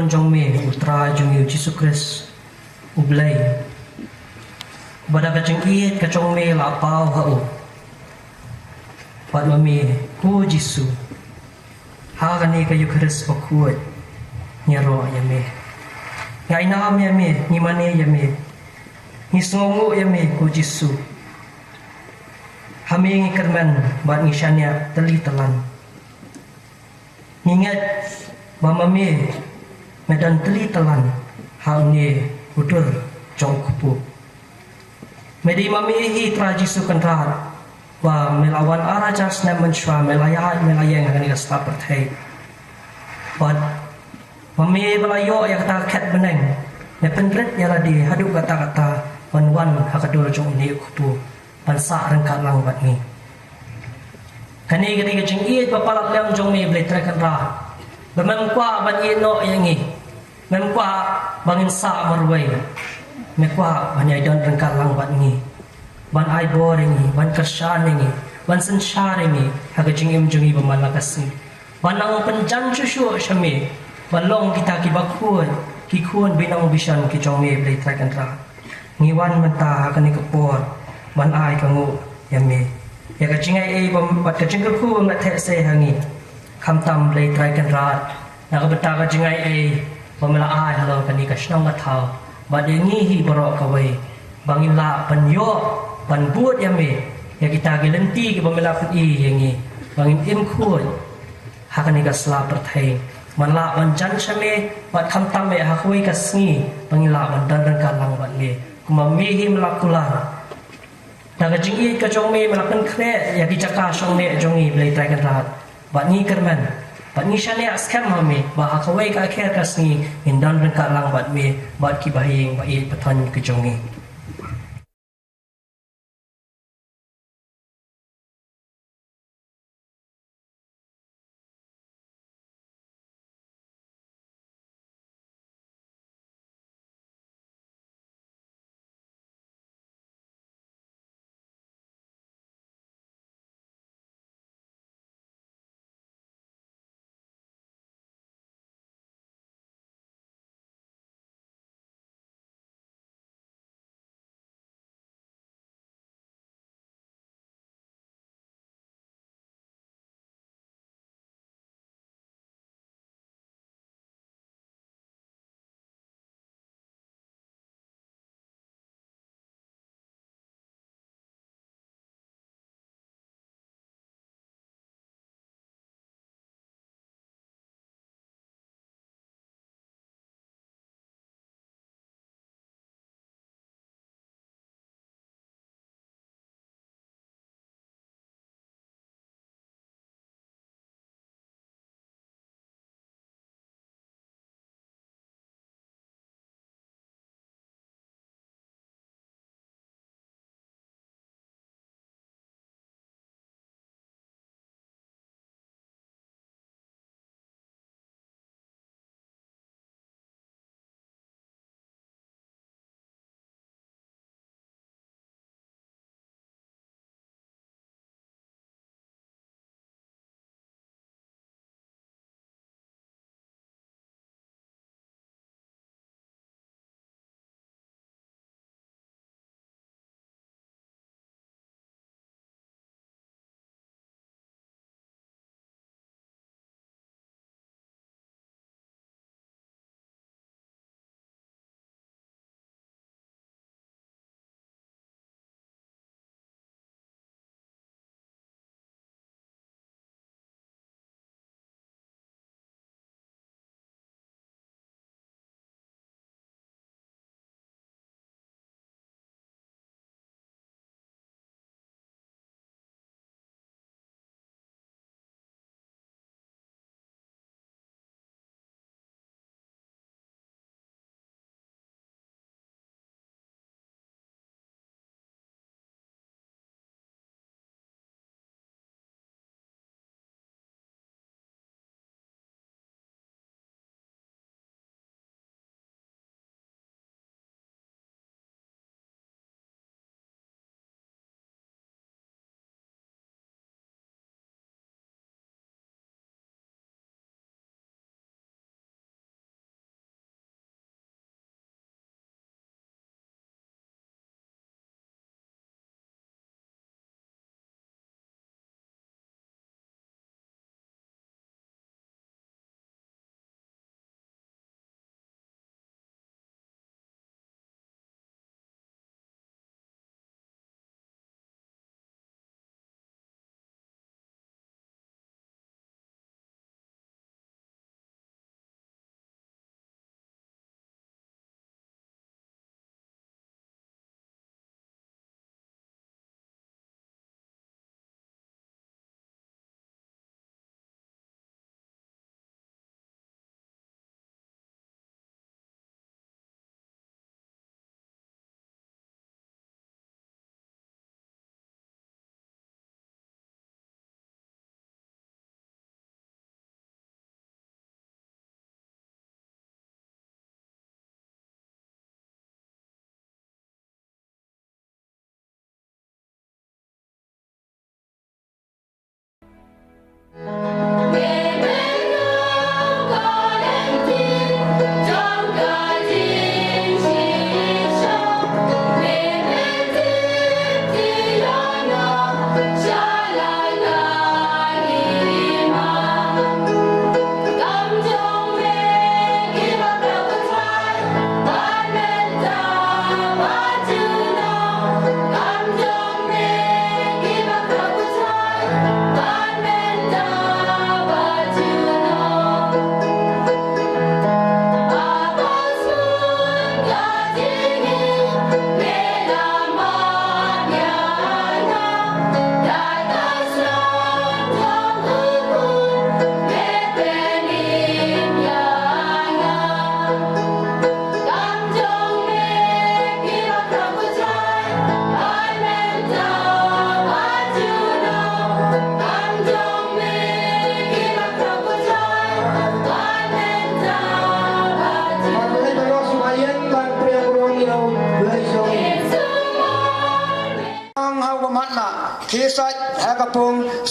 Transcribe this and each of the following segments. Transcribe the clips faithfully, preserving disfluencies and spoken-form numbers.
jong me, u Trai jong ngi u Jisu Khrist, u Blei. Ba da ka jingïeit ka jong me la paw ha u. Bad ma me, ko Jisu, ha kane ka Eukharist bakhuid, ngi ïaroh ïa me. Ngi ainam ïa me, ngi mane ïa me. Ngi sngewnguh ïa me, ko Jisu. Ha me ngi kyrmen bad ngi shaniah tylli tyllan. Ngi ngeit ba ma me me don tylli tyllan ha une u dur jong u kpu. Me dei ma me hi Trai Jisu Kynrad, ba me la wan ar hajar snem mynshuwa, me la ïaid, me la ïeng ha kane ka sla pyrthei. Bad ma me ba la ïoh ïa kata ka khet bneng, me pynrit ïa lade haduh katta katta ban wan ha ka dur jong une u kpu ban sah ryngkat lang bad ngi. Kane ka dei ka jingïeit ba palat liang jong me Blei Trai Kynrad, ba mem kwah ban ïehnoh ïa ngi, mem kwah ba ngin sah marwei. Me kwah ban ïai don ryngkat lang bad ngi, ban ai bor ïa ngi, ban kyrshan ïa ngi, ban synshar ïa ngi ha ka jingim jong ngi ba man la ka sngi. Ban nang pynjan shuh shuh sha me, ban long kita kiba khuid, ki khun binong bishon ki jong me Blei Trai Kynrad. Ngi wan mynta ha kane ka por ban ai ka nguh ïa me, ïa ka jingai ei bad ka jingkyrkhu bym la theh sei ha ngi. Khamtam Blei Trai Kynrad, na ka bynta ka jingai ei ba me la ai halor kane ka shnong ka thaw, bad ïa ngi hi baroh kawei, ba ngin lah ban ïoh ban bud ïa me ïa kita ki lynti kiba me la pyni ïa ngi, ba ngin im khuid ha kane ka sla pyrthei, ban lah ban jan sha me, bad khamtam eh ha kawei ka sngi ba ngin lah ban don ryngkat lang bad me, kumba me hi me la kular. Da ka jingïeit ka jong me me la pynkhreh ïa ki jaka shong neh jong ngi Blei Trai Kynrad. Bad ngi kyrmen, bad ngi shaniah skhem ha me ba ha kawei ka kher ka sngi ngin don ryngkat lang bad me bad kiba ha ïing ba ïeit ba thon ki jong ngi.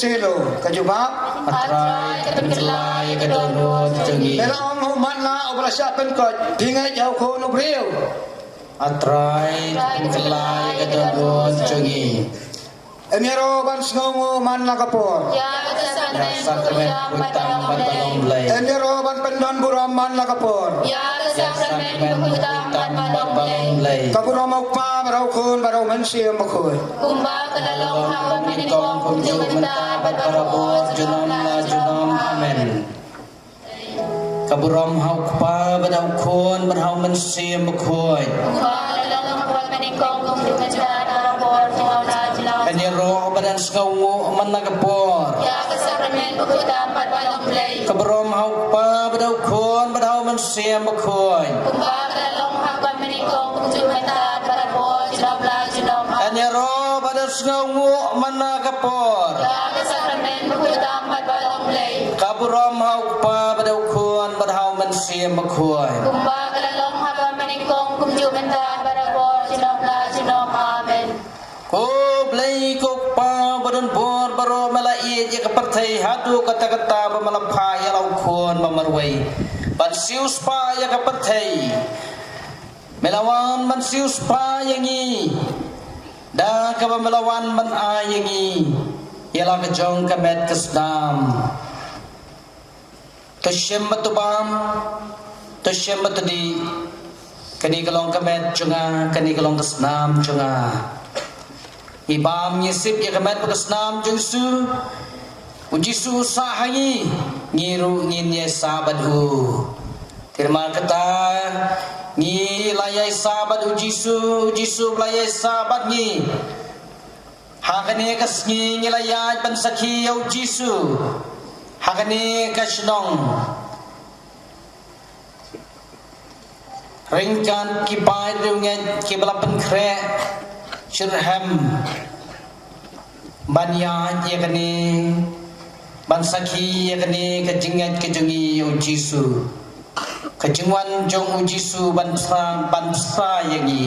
Silo, ka jubab. A Trai, pynkylla ïa ka dohnud jong ngi. Te la ong, u man la uba la shah pynkoit, phi ngeit ïa u Khun u briew? A Trai, pynkylla ïa ka dohnud jong ngi. Em ïaroh ban sngewnguh man la ka por. Ïa ka sakramen khuid tam bad ba long Blei. Em ïaroh ban pyndon burom man la ka por. Ïa ka sakramen khuid tam bad ba long Blei. Ka burom ha u Kpa bad ha u Khun bad ha u Mynsiem Bakhuid. Kumba ka la long ha kaba nyngkong, kumjuh mynta bad barabor junom la junom. Amen. Ka burom ha u Kpa bad ha u Khun bad ha u Mynsiem Bakhuid. Kumba ka la long ha kaba nyngkong, kumjuh mynta bad barabor junom la junom. Yn ïaroh bad yn sngewnguh man la ka por. Ïa ka sakramen bakhuid tam bad ba long Blei. Ka burom ha u Kpa bad ha u Khun bad ha u Mynsiem Bakhuid. Kumba ka la long ha kaba nyngkong, kumjuh mynta bad barabor junom la junom. Yn ïaroh bad yn sngewnguh man la ka por. Ïa ka sakramen bakhuid tam bad ba long Blei. Ka burom ha u Kpa bad ha u Khun bad ha u Mynsiem Bakhuid. Kumba ka la long ha kaba nyngkong, kumjuh mynta bad barabor junom la junom. Amen. Ko Blei ko Kpa ba don bor baroh, me la ïeit ïa ka pyrthei haduh katta katta ba me la phah ïa la u Khun ba marwei ban siewspah ïa ka pyrthei. Me la wan ban siewspah ïa ngi da kaba me la wan ban ai ïa ngi ïa la ka jong ka met ka snam. To shim bad to bam, to shim bad to dih. Kane ka long ka met jong nga, kane ka long ka snam jong nga. Ngi bam ngi sip ïa ka met bad ka snam jong u Jisu. U Jisu u sah ha ngi, ngi ruh ngin ïai sah bad u. Te namar kata ngi la ïai sah bad u Jisu, u Jisu u la ïai sah bad ngi. Ha kane ka sngi ngi la ïaid ban sakhi ïa u Jisu ha kane ka shnong. Ryngkat ki paid riewngeit kiba la pynkhreh shitrhem ban ïaid ïa kane, ban sakhi ïa kane ka jingngeit ka jong ngi ïa u Jisu. Ka jingwan jong u Jisu ban pynshai, ban pynshai ïa ngi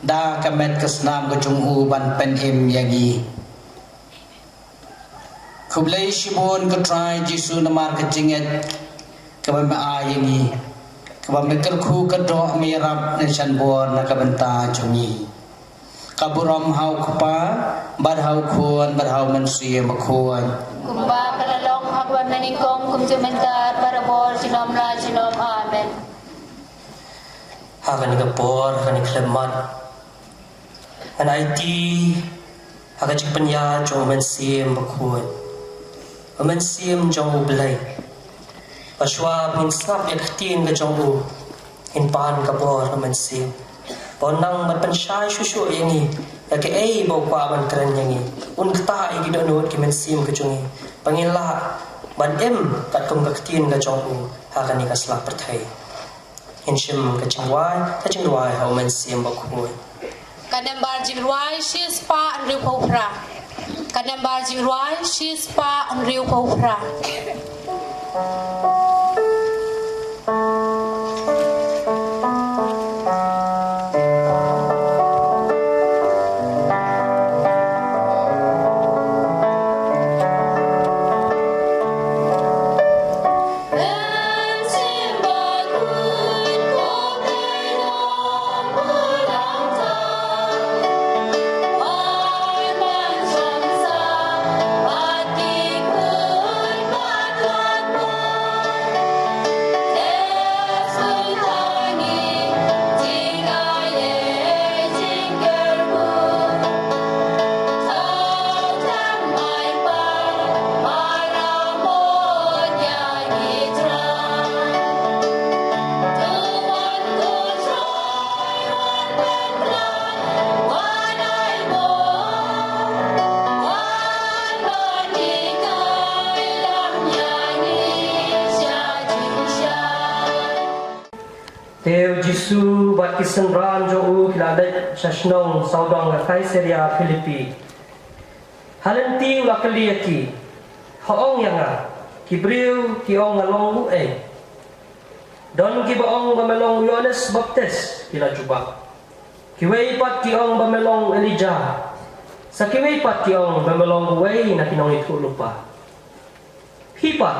da ka met ka snam ka jong u ban pynim ïa ngi. Khublei shibun ko Trai Jisu namar ka jingngeit kaba me ai ïa ngi, kaba me kyrkhu kyrdoh, me ïarap ne shan bor na ka bynta jong ngi. Ka burom ha u Kpa bad ha u Khun bad ha u Mynsiem Bakhuid. Kumba ka la long ha kaba nyngkong, kumjuh mynta, barabor junom la junom. Amen. Ha kane ka por, ha kane ka khyllipmat, ngan aiti ha ka jingpynïaid jong u Mynsiem Bakhuid, u Mynsiem jong u Blei. Ba shuwa ba ngin sngap ïa ka ktien ka jong u, ngin pan ka bor u Mynsiem, ba un nang ban pynshai shuh shuh ïa ngi ïa kaei ba u kwah ban kren ïa ngi. Un ktah ïa ki dohnud ki mynsiem ka jong ngi ba ngin lah ban im katkum ka ktien ka jong u ha kane ka sla pyrthei. Ngin shim ka jingrwai, ka jingrwai ha u Mynsiem Bakhuid. Ka nambar jingrwai shispah hynriewphew phra. Ka nambar jingrwai shispah hynriewphew phra. Te u Jisu bad ki synran jong u ki la leit sha shnong sawdong ka Kaisaria Philippi. Ha lynti u la kylli ïa ki, ha ong ïa nga, ki briew ki ong nga long uei? Don kiba ong ba me long u Ïoannis Baptis, ki la jubab. Kiwei pat ki ong ba me long u Elijah. Sa kiwei pat ki ong ba me long uwei na ki nongïathuhlypa. Phi pat,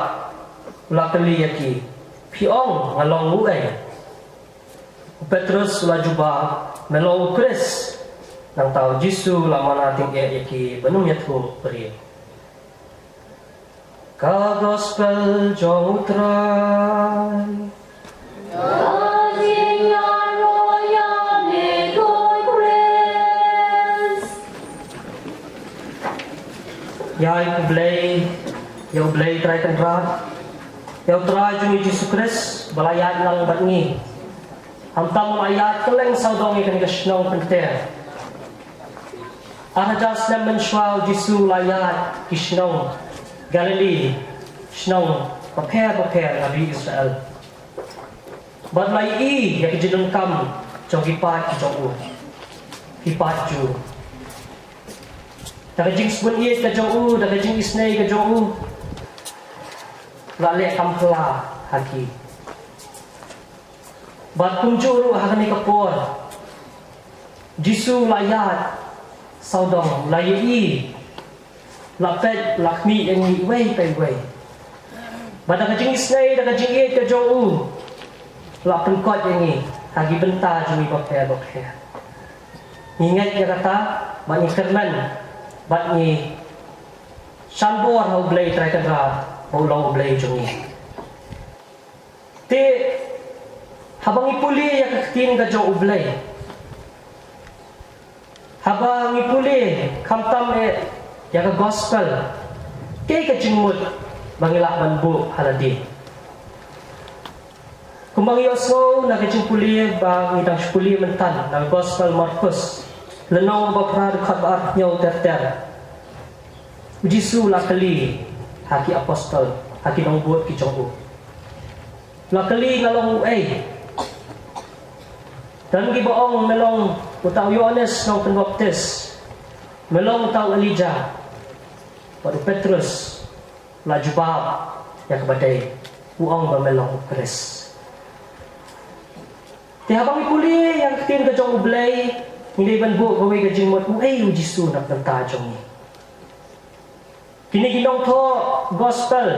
u la kylli ïa ki, phi ong nga long uei? U Petrus u la jubab, me long u Khrist. Nangta u Jisu u la mana tyngeh ïa ki ban ym ïathuh briew. Ka gospel jong u Trai. Ka jingïaroh ïa me ko Khrist. Ïa u Blei, ïa u Blei Trai Kynrad, ïa u Trai jong ngi Jisu Khrist ba la ïaid lang bad ngi. Khamtam u la ïaid kylleng sawdong ïa kane ka shnong pynter. Ar hajar snem mynshuwa u Jisu u la ïaid ki shnong Galili, shnong bapher bapher na ri Israel. Bad u la ïohi ïa ki jingdonkam jong ki paid ki jong u, ki paid Jiw. Da ka jingsbun ïeit ka jong u, da ka jingisynei ka jong u, u la leh kam phylla ha ki. Bad kumjuh ruh ha kane ka por, Jisu u la ïaid sawdong, u la ïohi, u la peit, u la khmih ïa ngi uwei pa uwei. Bad da ka jingisynei, da ka jingïeit ka jong u, u la pynkoit ïa ngi ha ki bynta jong ngi bapher bapher. Ngi ngeit ïa kata, bad ngi kyrmen, bad ngi shan bor ha u Blei Trai Kynrad ba u long u Blei jong ngi. Te haba ngi pule ïa ka ktien ka jong u Blei, haba ngi pule khamtam eh ïa ka gospel, kaei ka jingmut ba ngi lah ban buh ha lade? Kumba ngi ïohsngew na ka jingpule ba ngi dang shu pule mynta na ka gospel Markus, lynnong ba phra, dkhot ba ar hynñiew ter ter. U Jisu u la kylli ha ki apostol, ha ki nongbud ki jong u. U la kylli, nga long uei? Don kiba ong, me long uta u Ïoannis nongpynbaptis, me long uta u Elijah. Bad u Petrus u la jubab ïa kaba dei, u ong ba me long u Khrist. Te haba ngi pule ïa ka ktien ka jong u Blei, ngi dei ban buh kawei ka jingmut, uei u Jisu na ka bynta jong ngi. Kine ki nongthoh gospel,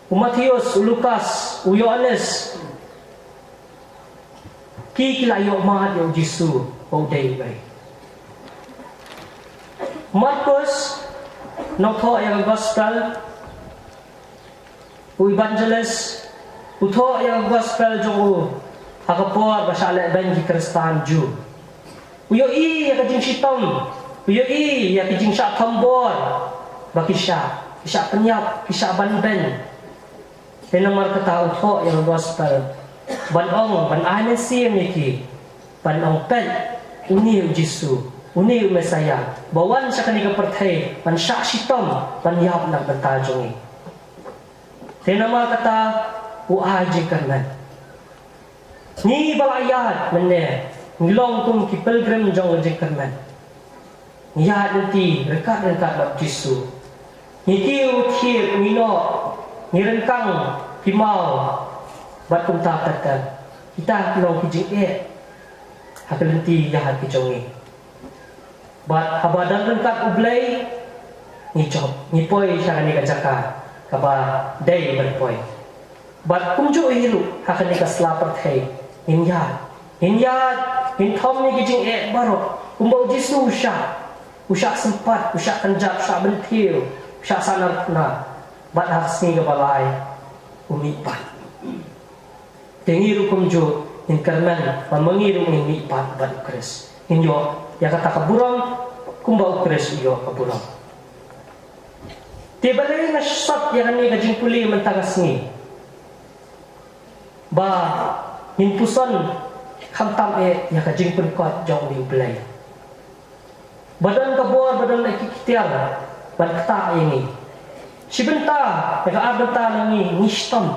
u Mathaios, u Lukas, u Ïoannis, ki, ki la ïoh mad ïa u Jisu ba u dei uei. Markus, nongthoh ïa ka gospel, u evangelist, u thoh ïa ka gospel jong u ha ka por ba shah lehbeiñ ki Khristan Jiw. U ïohi ïa ka jingshitom, u ïohi ïa ka jingshah thombor, ba ki shah, ki shah pynïap, ki shah ban beiñ. Te namar kata u thoh ïa ka gospel ban ong, ban ai mynsiem ïa ki, ban ong, peit, une u Jisu, une u Messaïah ba wan sha kane ka pyrthei ban shah shitom, ban ïap na ka bynta jong ngi. Te namar kata u ai jingkyrmen. Ngi ba la ïaid mynne, ngi long kum ki pilgrim jong ka jingkyrmen. Ngi ïaid lynti ryngkat ryngkat bad Jisu. Ngi kiew thied, ngi noh, ngi ryngkang ki maw bad kumta ter ter. Kita ki long ki jingeh ha ka lynti ïaid ka jong ngi. Bad haba dang ryngkat U Blei, ngi jop, ngi poi sha kane ka jaka kaba dei ban poi. Bad kumjuh hi ruh ha kane ka sla pyrthei, ngin ïaid, ngin ïaid, ngin thom ïa ki jingeh baroh, kumba U Jisu u shah, u shah sympat, u shah kynjat, u shah bynthiew, u shah sahnarphna, bad ha ka sngi kaba lai, u mihpat. Te ngi ruh kumjuh, ngin kyrmen ba ma ngi ruh ngin mihpat bad U Khrist. Ngin ïoh ïa kata ka burom kumba U Khrist u ïoh ka burom. Te balei nga sot ïa kane ka jingpule mynta ka sngi, ba ngin puson khamtam eh ïa ka jingpynkot jong U Blei. Ba don ka bor, ba don ka iktiar ban ktah ïa ngi. Shi bynta, ïa ka ar bynta na ngi, ngi shitom,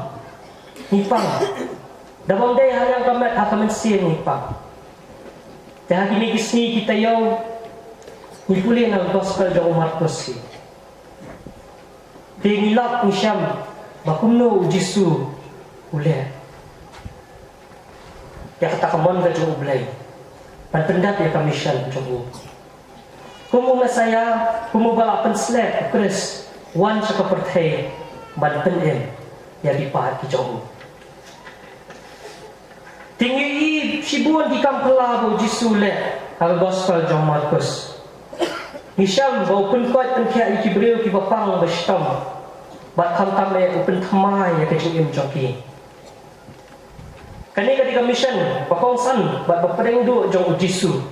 ngi pang. Da bym dei ha liang ka met, ha ka mynsiem ngi pang. Te ha kine ki sngi ki taïew, ngi pule na ka gospel jong u Markus hi. Te ngi lap ngi shem ba kumno U Jisu u leh ïa kata ka mon ka jong U Blei ban pyndep ïa ka mission jong u. Kum u Messaïah, kum uba la pynsleh, u Khrist, wan sha ka pyrthei ban pynim ïa ki paid ki jong u. Te ngi ïohi shibun ki kam phylla ba u Jisu u leh ha ka gospel jong u Markus. Ngi shem ba u pynkoit pynkhiah ïa ki briew kiba pang ba shitom, bad khamtam eh u pynthymmai ïa ka jingim jong ki. Kane ka dei ka mission ba kongsan bad ba pdeng duh jong u Jisu.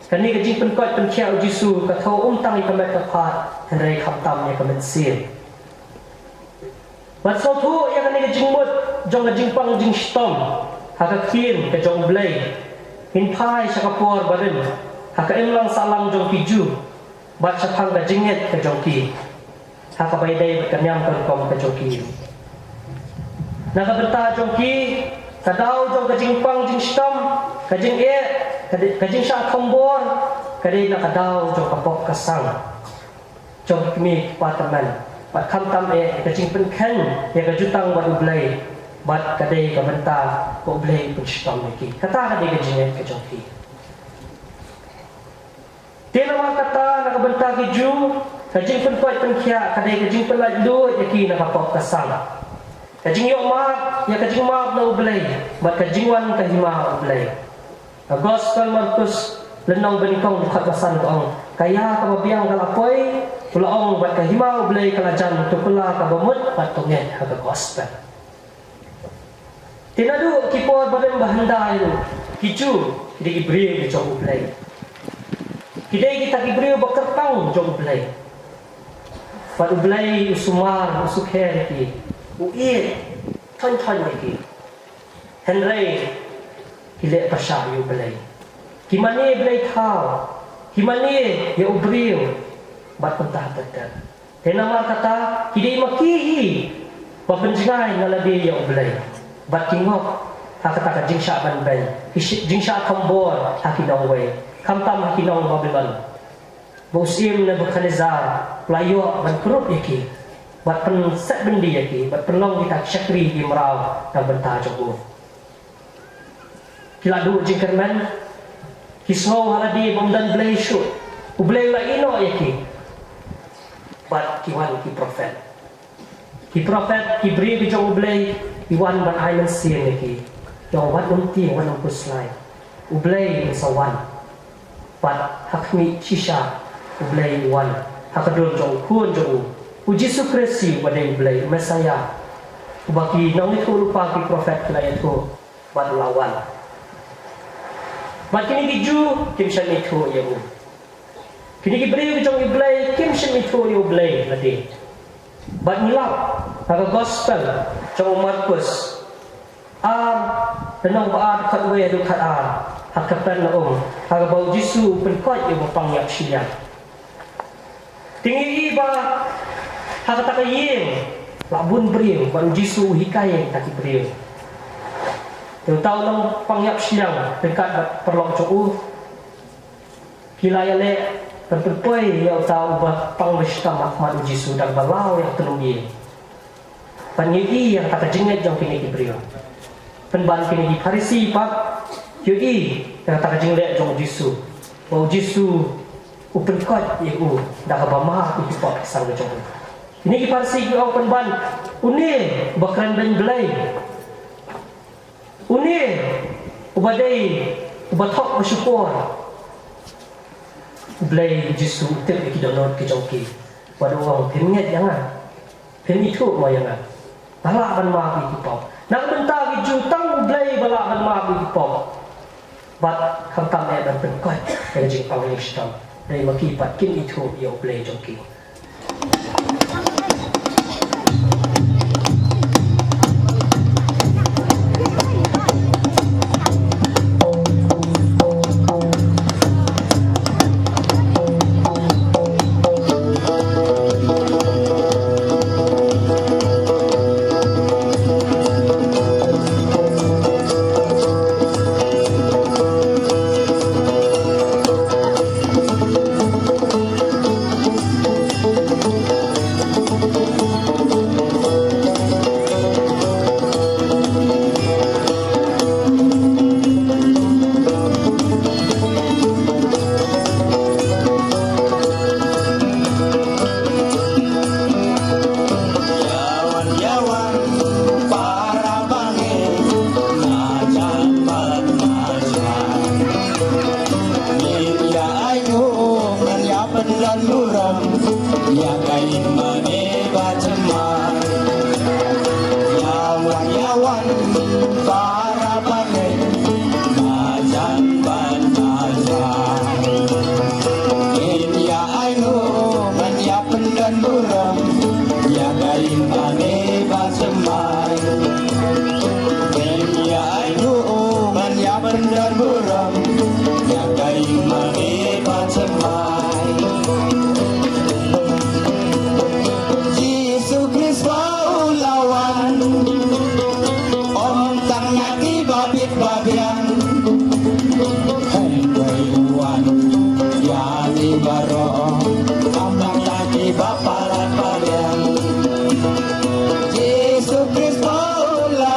Kane ka jingpynkoit pynkhiah u Jisu ka thew ym tang ïa ka met ka phad, hynrei khamtam ïa ka mynsiem. Bad sngewthuh ïa kane ka jingmut jong ka jingpang jingshitom ha ka ktien ka jong U Blei, ngin phai sha ka por barim ha ka imlang sahlang jong ki Jiw bad shaphang ka jingngeit ka jong ki ha kaba ïadei bad ka niam ka rukom ka jong ki. Na ka bynta jong ki, ka daw jong ka jingpang jingshitom, ka jingeh, ka di-, ka jingshah thombor ka dei na ka daw jong ka pop ka sang jong ki kmie ki kpa tymmen, bad khamtam eh ka jingpynkheiñ ïa ka jutang bad U Blei, bad ka dei ka bynta ba U Blei u pynshitom ïa ki. Kata ka dei ka jingngeit ka jong ki. Te namar kata, na ka bynta ki Jiw, ka jingpynkoit pynkhiah ka dei ka jingpynlait luid ïa ki na ka pop ka sang, ka jingïoh map ïa ka jingmap na U Blei bad ka jingwan ka hima U Blei. Ka gospel Markus lynnong ba nyngkong dkhot ba san ka ong, ka ïa kaba biang ka la poi, u la ong, bad ka hima U Blei ka la jan, to kylla kaba mut bad to ngeit ha ka gospel. Te naduh ki por barim bahyndai ruh, ki Jiw ki dei ki briew ki jong U Blei. Ki dei kita ki briew ba kyrpang jong U Blei. Bad U Blei u sumar, u sukher ïa ki, u ïeit thon thon ïa ki. Hynrei ki leh pyrshah ïa U Blei. Ki mane blei thaw, ki mane ïa u briew, bad kumta ter ter. Te namar kata, ki dei ma ki hi ba pynjngai na lade ïa U Blei, bad ki ngop ha kata ka jingshah ban beiñ, ki shi-, jingshah thombor ha ki nongwei, khamtam ha ki nong Babilon, ba u syiem Nebukhadnessar u la ïoh ban kyrkhu ïa ki, bad pynset byndi ïa ki, bad pynlong kita ki shakri ki mraw na ka bynta jong u. Ki la duh jingkyrmen, ki sngew ha lade ba ym don Blei shuh, U Blei u la ïehnoh ïa ki. Bad ki wan ki prophet. Ki prophet, ki briew ki jong U Blei, ki wan ban ai mynsiem ïa ki. Ki ong, wat nym tieng, wat nym khuslai. U Blei un sa wan. Bad ha khmih shisha U Blei u wan ha ka dur jong u Khun jong u, u Jisu Khrist hi uba dei U Blei, u Messaïah, uba ki nongïathuhlypa, ki prophet ki la ïathuh, bad u la wan. Bad kine ki Jiw kim shym ithuh ïa u. Kine ki briew ki jong U Blei kim shym ithuh ïa U Blei lade. Bad ngi lap ha ka gospel jong u Markus ar, lynnong ba ar, dkhot wei haduh khatar, ha Kapernaum, ha kaba u Jisu u pynkoit ïa uba pang ïap shiliang. Te ngi ïohi ba ha kata ka ïing la bun briew, bad u Jisu u hikai ïa kita ki briew. Te uta u nongpang ïap shiliang ryngkat bad paralok jong u, ki la ïaleh ban pynpoi ïa uta uba pang ba shitom ha khmat u Jisu da kaba law ïa ka tnum ïing. Bad ngi ïohi ïa kata ka jingngeit jong kine ki briew. Pynban kine ki Pharisi pat ki ïohi ïa kata ka jingleh jong u Jisu, ba u Jisu u pynkoit ïa u da kaba map ïa ki pop ki sang jong u. Kine ki Pharisi ki ong pynban, une uba kren beiñ Blei, une uba dei uba thok ba shukor. U Blei, u Jisu u tip ïa ki dohnud ki jong ki, bad u ong, phim ngeit ïa nga? Phim ithuh mo ïa nga ba lah ban map ïa ki pop? Na ka bynta ki Jiw tang U Blei ba lah ban map ïa ki pop. Bad khamtam eh ban pynkoit ïa ka jingpang jingshitom, dei ma ki pat kim ithuh ïa U Blei jong ki. Mane ba thymmai. Ïa ai ruh ban ïa pyndonkam ïa ka ïing mane ba thymmai. Jisu Khrist u la wan. Ym tang ïa kiba bit ba biang. Hynrei u wan ïa ngi baroh. Ym tang ïa kiba palat ba biang. Jisu Khrist u la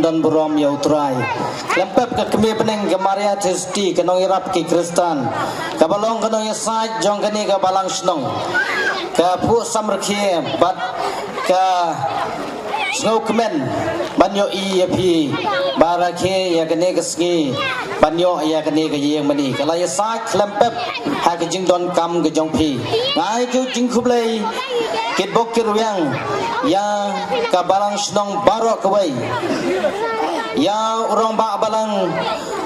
Don burom ïa U Trai. Khlem pep ka kmie bneng ka Maria Theisotti, ka nongïarap ki Khristan, kaba long ka nongïasaid jong kane ka balang shnong, ka phuh samrkhie bad ka sngewkmen ban ïohi ïa phi ba rakhe ïa kane ka sngi, ban ïoh ïa kane ka ïing mane. Ka la ïasaid khlem pep ha ka jingdonkam ka jong phi. Nga ai ka jingkhublei kitbok kitrwiang ïa ka balang shnong baroh kawei, ïa u rangbah balang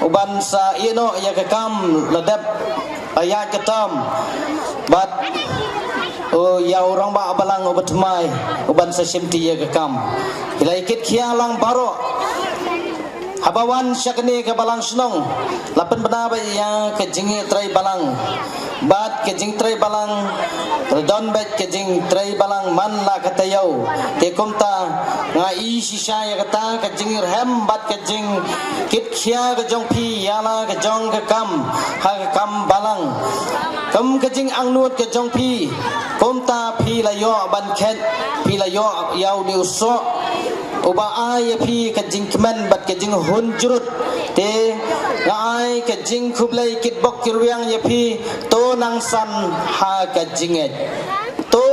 uban sa ïehnoh ïa ka kam la dep, ïa ka term, bad, oh, ïa u rangbah balang uba thymmai uban sa shimti ïa ka kam. Ki la ïakit khia lang baroh. Haba wan sha kane ka balang shnong, la pynbna bad ïa ka jingïatrei balang, bad ka jingtrei balang, la don bad ka jingtrei balang man la ka taïew. Te kumta nga i shisha ïa kata ka jingrhem bad ka jingkit khia ka jong phi ïa la ka jong ka kam ha ka kam balang. Kum ka jingangnud ka jong phi, kumta phi la ïoh ban khet, phi la ïoh ïa une u soh uba ai ïa phi ka jingkmen bad ka jinghun jurut. Te nga ai ka jingkhublei kitbok kitrwiang ïa phi. To nang san ha ka jingngeit. To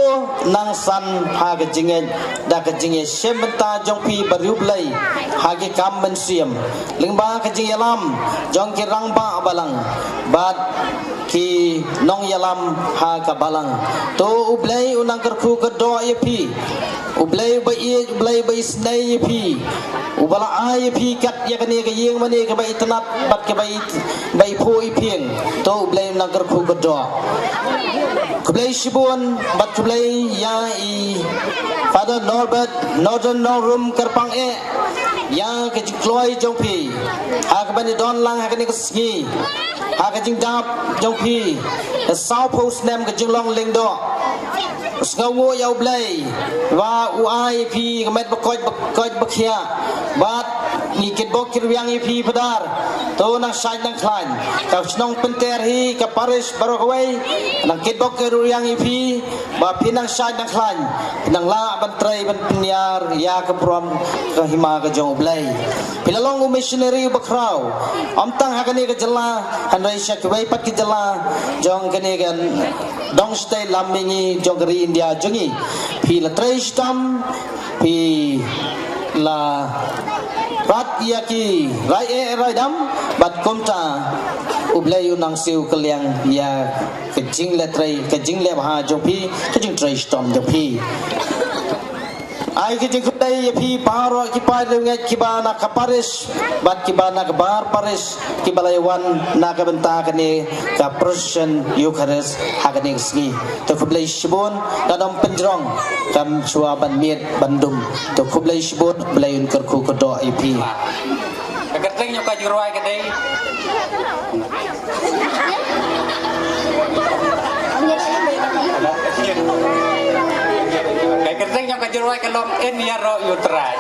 nang san ha ka jingngeit da ka jingïashem bynta jong phi ba riewblei ha ki kam mynsiem, lyngba ka jingïalam jong ki rangbah balang bad ki nongïalam ha ka balang. To U Blei un nang kyrkhu kyrdoh ïa phi. U Blei uba ïeit, U Blei uba isynei ïa phi, uba la ai ïa phi kat ïa kane ka ïing mane kaba itynnad bad kaba i, ba i phuh i phieng. To U Blei un nang kyrkhu kyrdoh. Khublei shibun bad khublei ïa i Father Norbert Northern Nongrum Kyrpang eh ïa ka jingkloi jong phi ha kaba ngi don lang ha kane ka sngi, ha ka jingdap jong phi ka sawphew snem ka jinglong lyngdoh. Sngewnguh ïa U Blei ba u ai ïa phi ka met ba koit ba koit ba khiah. Bad ngi kitbok kitrwiang ïa phi Phadar. To nang shait nang khlaiñ. Ka shnong Pynter hi ka parish baroh kawei, nang kitbok kitrwiang ïa phi ba phi nang shait nang khlaiñ, phi nang lah ban trei ban pynïar ïa ka burom ka hima ka jong U Blei. Phi la long u missionary uba khraw, ym tang ha kane ka jylla hynrei sha kiwei pat ki jylla jong kane ka dong shatei lam mihngi jong ka ri India jong ngi. Phi la trei shitom, phi la rat ïa ki rai eh rai dam, bad kumta U Blei un nang siew kylliang ïa ka jingleh trei, ka jingleh bha jong phi, ka jingtrei shitom jong phi. Ai ka jingkhublei ïa phi baroh ki paid riewngeit kiba na ka parish bad kiba na ka bar parish kiba la ïawan na ka bynta kane ka procession Eucharist ha kane ka sngi. To khublei shibun, ngan ym pynjrong kam shuwa ban miet ban dum. To khublei shibun, Blei un kyrkhu kyrdoh ïa phi. Ka kyrteng jong ka jingrwai ka dei. Ka kyrteng jong ka jingrwai ka long In Ïaroh ïa U Trai.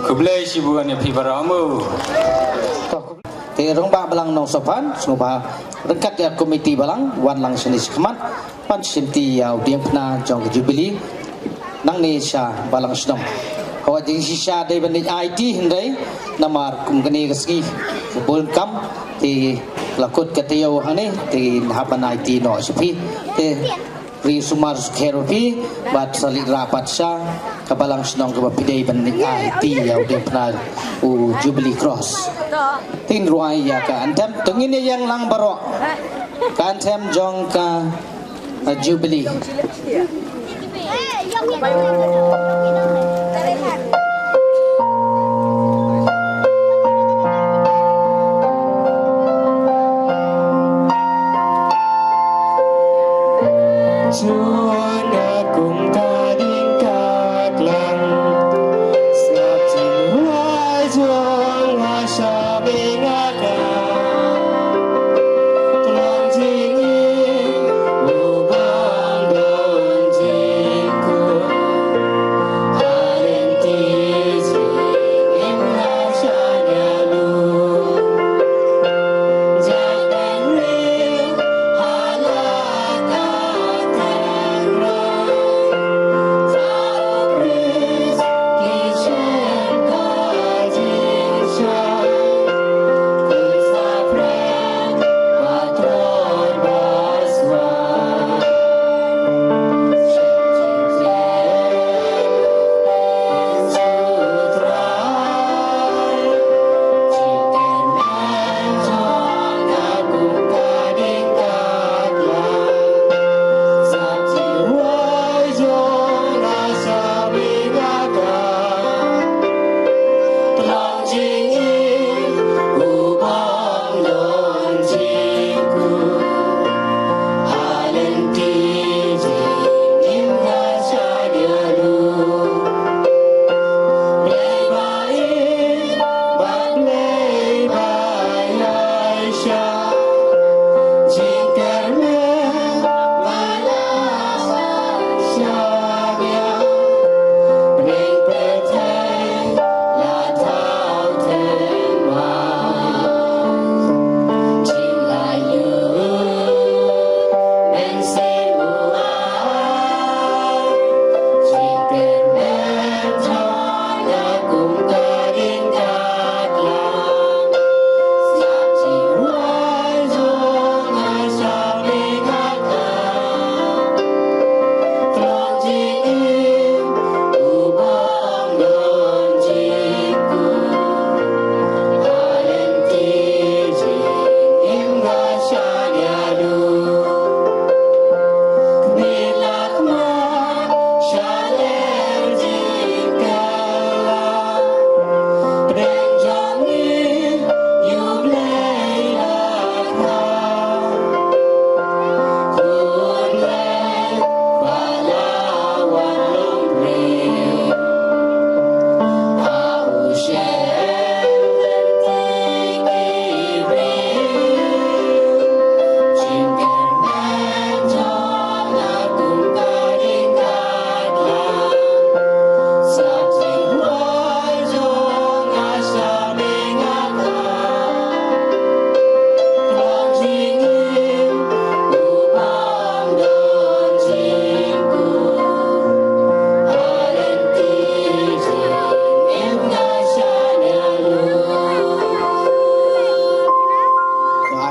Khublei shibun ïa phi baroh mo. Te rangbah balang Nongsohphan, sngewbha ryngkat ïa komiti balang wan lang shane shakhmat ban shimti ïa u diengphna jong ka Jubilee nangne sha balang shnong. Hawa jingshisha dei ban leit aiti hynrei namar kum kane ka sngi ka bun kam te la kut ka taïew hangne te ngin hap ban aiti noh sha phi. Te ri sumar sukher phi bad sa leit rah pat sha ka balang shnong kaba phi dei ban leit aiti ïa u diengphna u Jubilee Cross. Te ngin rwai ïa ka anthem, to ngin ïa ïeng lang baroh. Ka anthem jong ka Jubilee.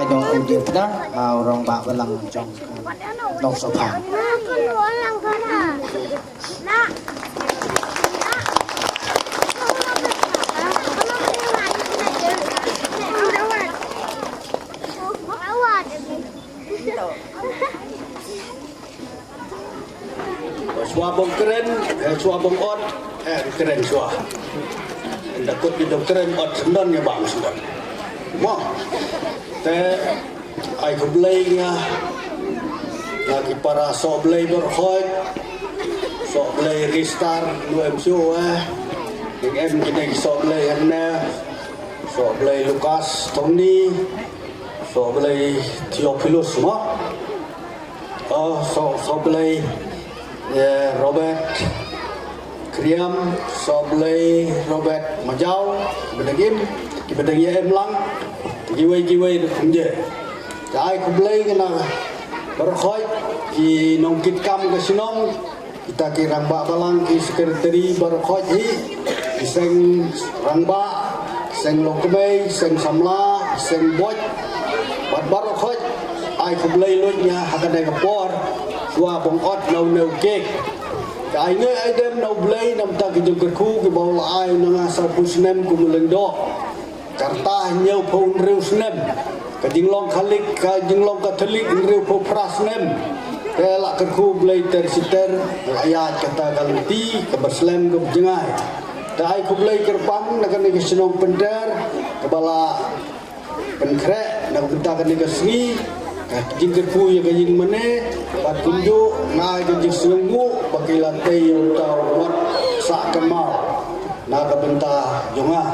Dok u dep da, ah, u rangbah balang jong ka Lok Sophang. Shuwa bang kren, eh, shuwa bang ot, eh, kren shuwa. Nda kut bi dang kren ot sendon ya bang sendon. Mo. Te ai khublei nga. Nga ki para soh blei berkhoi. Soh blei ristar lu em shu eh. Ding em kine ki soh blei em ne. Soh blei Lukas Tony. Soh blei Theophilus mo. Oh, soh, soh blei, eh, Robert Kriam, soh blei Robert Majau, ki ba dang im, ki ba dang ïa em lang, kiwei kiwei ruh kumjuh. Te ai khublei nga na baroh khoit, ki nongkitkam ka shnong, kita ki rangbah balang, ki sekretari baroh khoit hi, ki seng rangbah, seng longkmie, seng samla, seng boit, bad baroh khoit, ai khublei lut ïa ha kane ka por, shuwa bang ot na u new cake. Te ai ngeit ai dem na u Blei namar ki jingkyrkhu kiba u la ai na nga sawphew snem kum u lyngdoh. Ka rta hynñiewphew hynriew snem. Ka jinglong Katolik, ka jinglong Katolik hynriewphew phra snem. Te la kyrkhu u Blei ter shi ter, la ïaid kata ka lynti, kaba slem kaba jngai. Te ai khublei kyrpang na kane ka shnong Pynter, kaba la pynkhreh na ka bynta kane ka sngi, ka jingkyrkhu ïa ka ïingmane, bad kumjuh nga ai ka jingsngewnguh ba ki la tei ïa uta u wat sah kynmaw na ka bynta jong nga.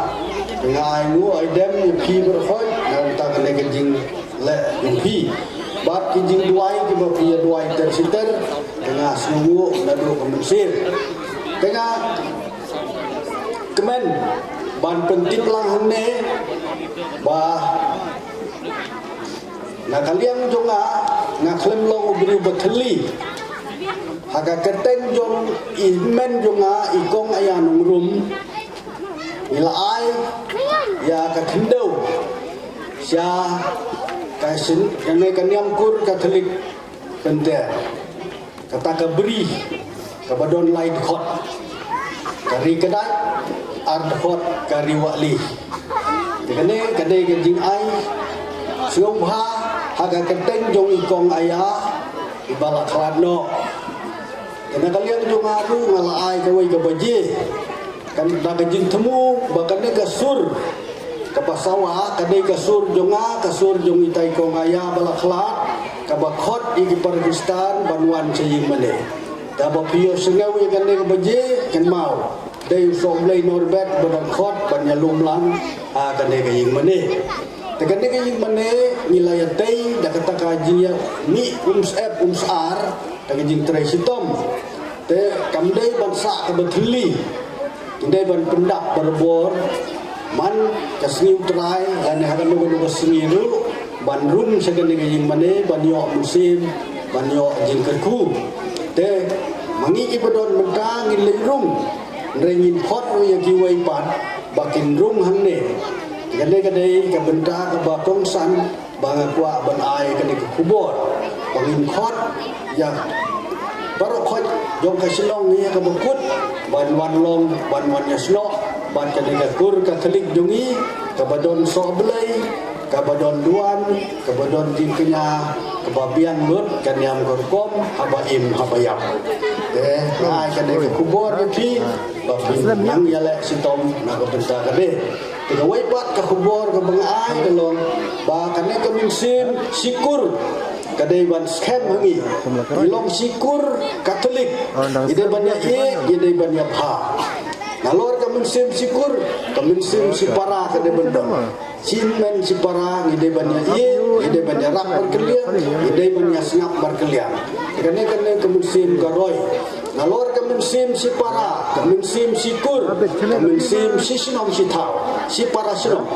Te nga ai nguh ai dem ïa phi baroh khoit na ka bynta kane ka jingleh jong phi. Bad ki jingduwai kiba phi ïa duwai ter shi ter, te nga sngewnguh naduh ka mynsiem. Te nga kmen ban pyntip lang hangne ba na ka liang jong nga, nga khlem long u briew ba thylli. Ha ka kyrteng jong i hynmen jong nga, i kong Aya Nongrum, ngi la ai ïa ka khyndew sha ka shin, kane ka niam kur Katolik Pynter. Kata ka bri kaba don lai dkhot. Ka ri Kdait, ar dkhot ka ri Wahli. Te kane ka dei ka jingai sngewbha ha ka kyrteng jong i kong Aya iba la khlad noh. Te na ka liang jong nga ruh nga la ai kawei ka baje. Kan da ka jingthmu ba kane ka sur kaba sawa, ka dei ka sur jong nga, ka sur jong itai kong Aya ba la khlad, kaba khot ïa ki para Khristan ban wan sha ïingmane. Te ba phi ïohsngew ïa kane ka baje, kynmaw. Dei u soh Blei Norbert ba dang khot ban ïalum lang ha kane ka ïingmane. Te kane ka ïingmane ngi la ïatei da kata ka jingïamih umsyep umsyar, da ka jingtrei shitom. Te kam dei ban sah kaba thylli. Ngi dei ban pyndap barabor man ka sngi U Trai lane ha kano kano ka sngi ruh ban rung sha kane ka ïingmane ban ïoh mynsiem ban ïoh jingkyrkhu. Te ma ngi kiba don mynta ngin leit rung. Hynrei ngin khot ruh ïa kiwei pat ba kin rung hangne. Kane ka dei ka bynta kaba kongsan ba nga kwah ban ai kane ka khubor ba ngin khot ïa baroh khoit jong ka shnong ïa kaba kut ban wan long ban wan ïasnoh bad kane ka kur Katolik jong ngi kaba don sohblei, kaba don duwan, kaba don jingkñia, kaba biang lut ka niam ka rukom haba im haba ïap. Te nga ai kane ka khubor ïa phi ba phin nang ïaleh shitom na ka bynta kane. Te kawei pat ka khubor kaba nga ai ka long ba kane ka mynsiem shikur ka dei ban skhem ha ngi. Ngi long shikur Katolik. Ngi dei ban ïa ïeit, ngi dei ban ïa bha. Nalor ka mynsiem shikur, ka mynsiem shipara ka dei ban don. Shi hynmen shipara ngi dei ban ïa ïeit, ngi dei ban ïarap markylliang, ngi dei ban ïasngap markylliang. Kane kane ka mynsiem ka roi. Nalor ka mynsiem shipara, ka mynsiem shikur, ka mynsiem shishnong shithaw, shipara shnong.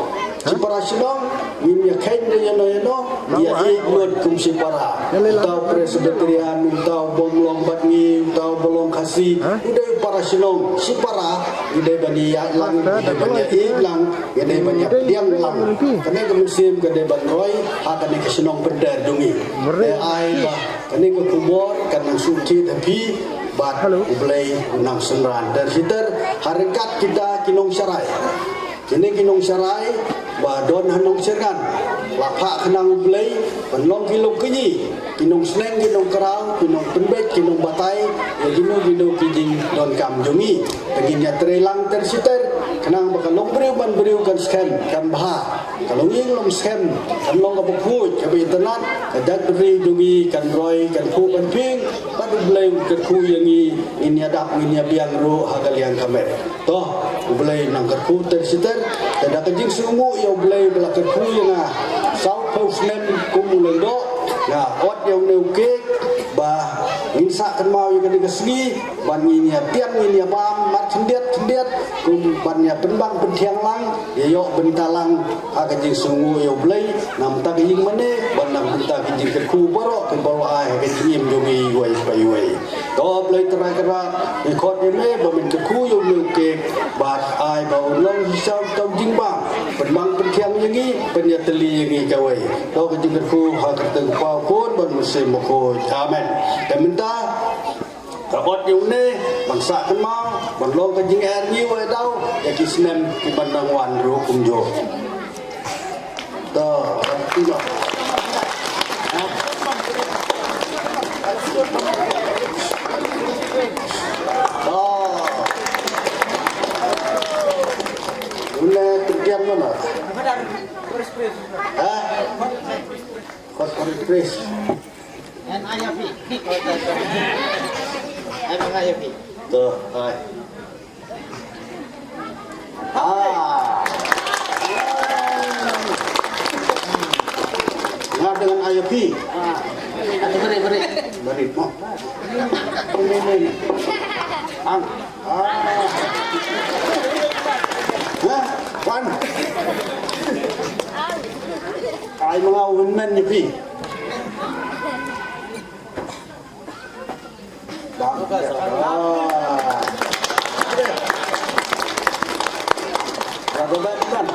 Shipara shnong, Ngim ïa kheiñ da ïano ïano, ïa ïeit lut kum shipara. Uta u Presbyterian, uta u bym long bad ngi, uta u ba long Khasi, u dei u para shnong, shipara, ngi dei ban ïaid lang, ngi dei ban ïa ïeit lang, ngi dei ban ïa pdiang lang. Kane ka mynsiem ka dei ban roi ha kane ka shnong pynter jong ngi. Te ai ba kane ka khubor kan nang shu thied ha phi bad U Blei u nang synran ter shi ter ha ryngkat kita ki nongsharai. Kine ki nongsharai ba don ha Nongshyrngan, la phah khnang U Blei ban long ki lok ki, ki nongsneng, ki nongkraw, ki nongpynbeit, ki nongbatai ïa kino kino ki jingdonkam jong ngi. Te ngin ïa trei lang ter shi ter khnang ba ka longbriew manbriew kan skhem, kan bha. Ka longïing longskhem kan long kaba khuid, kaba itynnad, ka jaitbynriew jong ngi kan roi, kan khuid, kan phieng. Bad U Blei u kyrkhu ïa ngi, ngin ïa dap, ngin ïa biang ruh ha ka liang ka met. To, U Blei nang kyrkhu ter shi ter. Te da ka jingsngewnguh ïa U Blei ba la kyrkhu ïa nga sawphew snem kum u lyngdoh, nga ot ïa une u kek ba ngin sah kynmaw ïa kane ka sngi, ban ngin ïa tiam, ngin ïa bam mar khyndiat khyndiat, kum ban ïa pynbang pynthiang lang, ïa ïoh bynta lang ha ka jingsngewnguh ïa U Blei na bynta ka ïing mane, bad na bynta ka jingkyrkhu baroh kiba la ai ha ka jingim jong ngi iwei pa iwei. To Blei Trai Kynrad, ngi khot ïa me ba men kyrkhu ïa une u kek, bad ai ba un long shisha uta u jingbam, pynbang pynthiang ïa ngi, pynïatylli ïa ngi kawei. To ka jingkyrkhu ha ka kyrteng u Kpa, u Khun bad u Mynsiem Bakhuid. Amen. Te mynta ka ot ïa une ban sah kynmaw, ban long ka jingeh ngi wei daw ïa ki snem kiban dang wan ruh kumjuh. To, to. Une pyntiang mana? Ha? Kot Pris. To, hai. Ah. Nga dengan I P. Atu beri, beri. Beri mo. Ang. Ah. Wah, wan. Ai manga wan men ni pi. Bang. Ah. Berapa banyak kan?